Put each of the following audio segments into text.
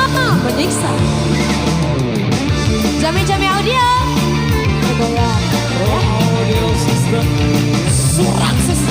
Sama-sama menyiksa. Jami-jami audio. Bergoyang. Pro Audio System Suraxis.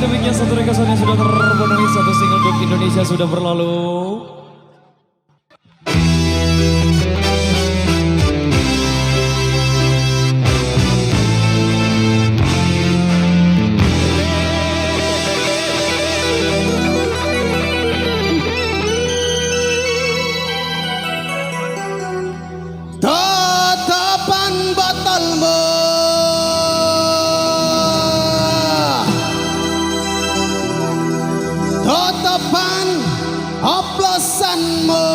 Demikian satu rekosannya sudah terpenuhi, satu single untuk Indonesia sudah berlalu. Tatapan botolmu, totopan oplosanmu,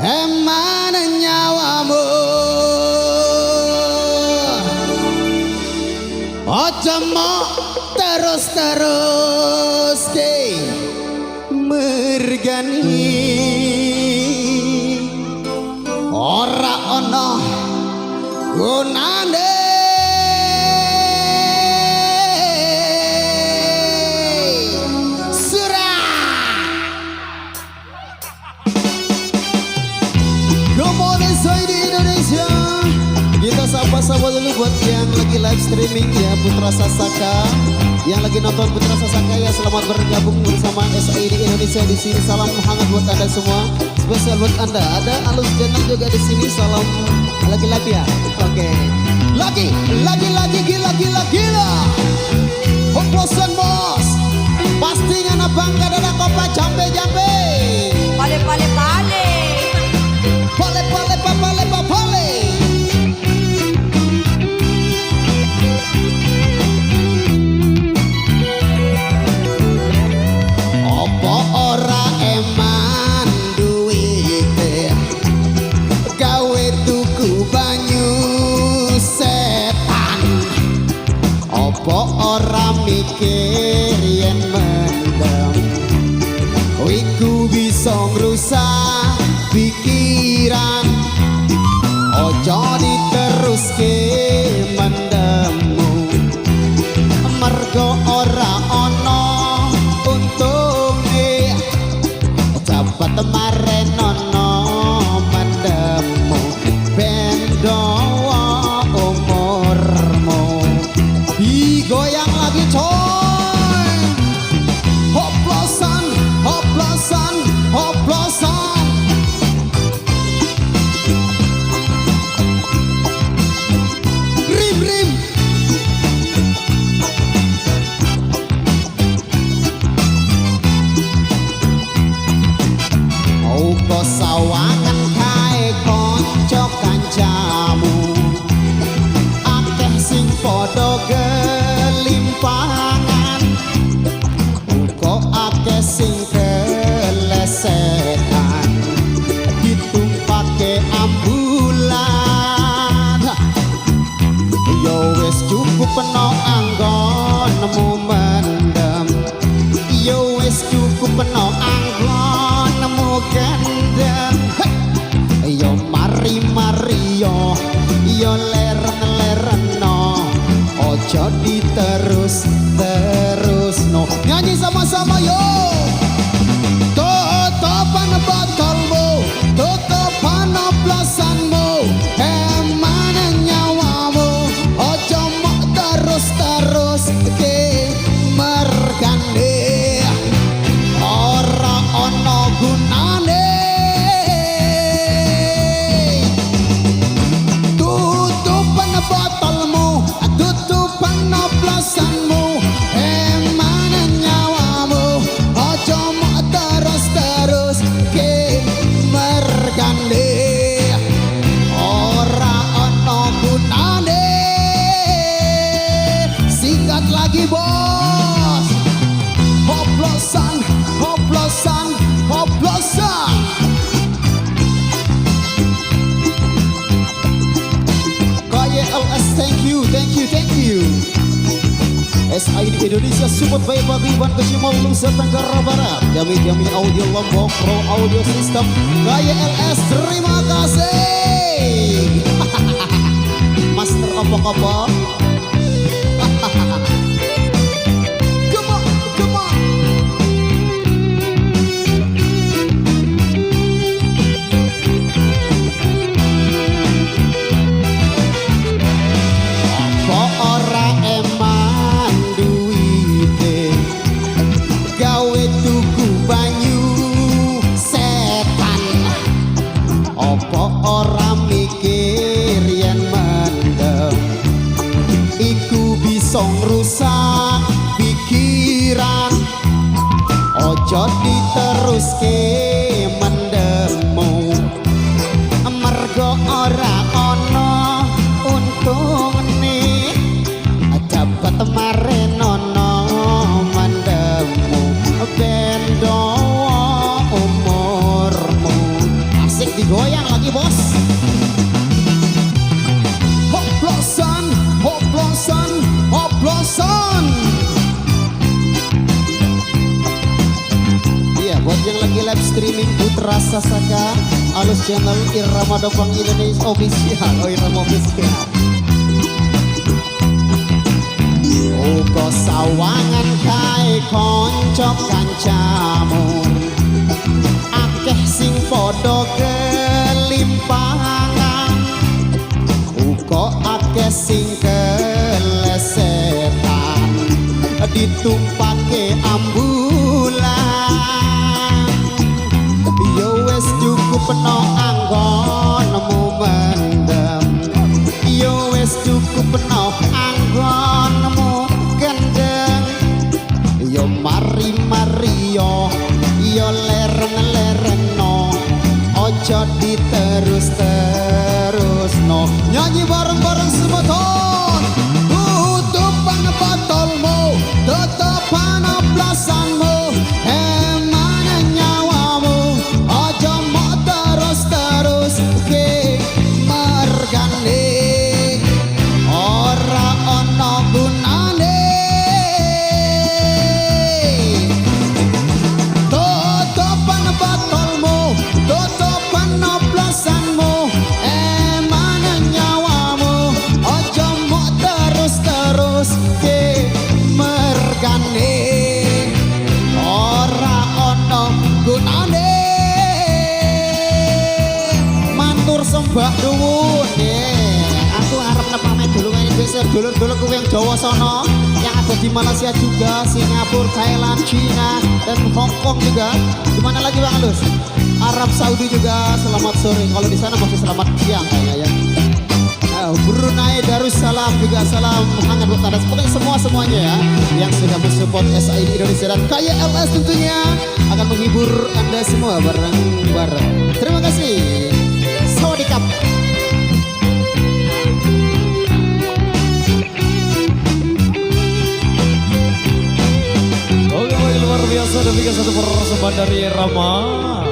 eman nyawamu, ojo mok terus-terus ke mergani, ora ono gunane. Kita sapa-sapa dulu buat yang lagi live streaming ya, Putra Sasaka. Yang lagi nonton Putra Sasaka ya, selamat bergabung bersama SID Indonesia di sini. Salam hangat buat Anda semua. Spesial buat Anda. Ada Alus Jenang juga di sini. Salam lagi-lagi ya. Oke. Lagi, lagi, lagi, gila, gila, gila. Hoplosan bos. Pastinya bangga dan kopa jambe jambe. Pale pale pale. Pale pale pale pale pale. Apa ora eman duwite gawe tuku banyu setan, apa ora mikir yen mendem iku bisa ngrusak pikiran, ojo diteruske mendemu mergo ora ana untunge. akeh sing kelesetan ditumpake ambulan. Yo wis cukup no anggonmu mendem, yo wis cukup no anggonmu gendem. Yo mari-mari yo, yo leren-leren no, ojo diterus terus no. Nyanyi sama-sama yo. Tutupan botolmu, tutupan oplosanmu, eman nyawamu, ojo mok terus-terus ke mergane, ora ono gunane. Tutupan botolmu, tutupan oplosanmu, eman nyawamu, ojo mok terus-terus ke mergane, ora ono gunane. Sikat lagi bos. Oplosan, oplosan, oplosan. KYLS, thank you, thank you, thank you. SID Indonesia support by Paguyuban Kecimol Nusa Tenggara Barat. Jami Jami Audio Lombok Pro Audio System. KYLS, terima kasih. Master opo-opo. Come on, come on. Apa ora eman duwite gawe tuku banyu setan? Apa ora mikir yen mendem iku bisa ngrusak pikiran? Ojo diteruske mendemmu, mergo ora ana untungne. Dapat marenono mendemmu, ben dawa umurmu. Asik digoyang lagi bos. Hoplosan, hoplosan, hoplosan. Iya, buat yang lagi live streaming Putra Sasaka, Alus Channel Irama Dopang Indonesia Official, oh Irama Official. Uga sawangan kae kanca kancamu, akeh sing padha kelimpangan, uga akeh sing kelesetan ditumpake ambulan. Yo wis cukup no anggonmu mendem, yo wis cukup no anggonmu gendeng. Yo mari-mari yo, yo leren-leren no, ojo diterus-terus no. Nyanyi bareng-bareng semeton. Tutupan botolmu, tutupan oplosanmu, eman nyawamu, ojo mok terus-terus ke mergane, ora ana gunane. Tutupan botolmu, tutupan oplosanmu, eman nyawamu, ojo mok terus-terus ke mergane, ora ana gunane. Matur sembah nuwun. Aku arep pamit dulu ini besok dulur-dulurku yang Jawa sono, yang ada di Malaysia juga, Singapura, Thailand, China, dan Hong Kong juga. Gimana lagi Bang Alus? Arab Saudi juga. Selamat sore. Kalau di sana masih selamat siang kayaknya ya. Brunei Darussalam juga salam hangat buat Anda. Pokoknya semua-semuanya ya yang sudah mensupport SID Indonesia dan KYLS tentunya akan menghibur Anda semua bareng-bareng. Terima kasih. Sawadikap. Oke, luar biasa demikian. satu persembahan dari Rama.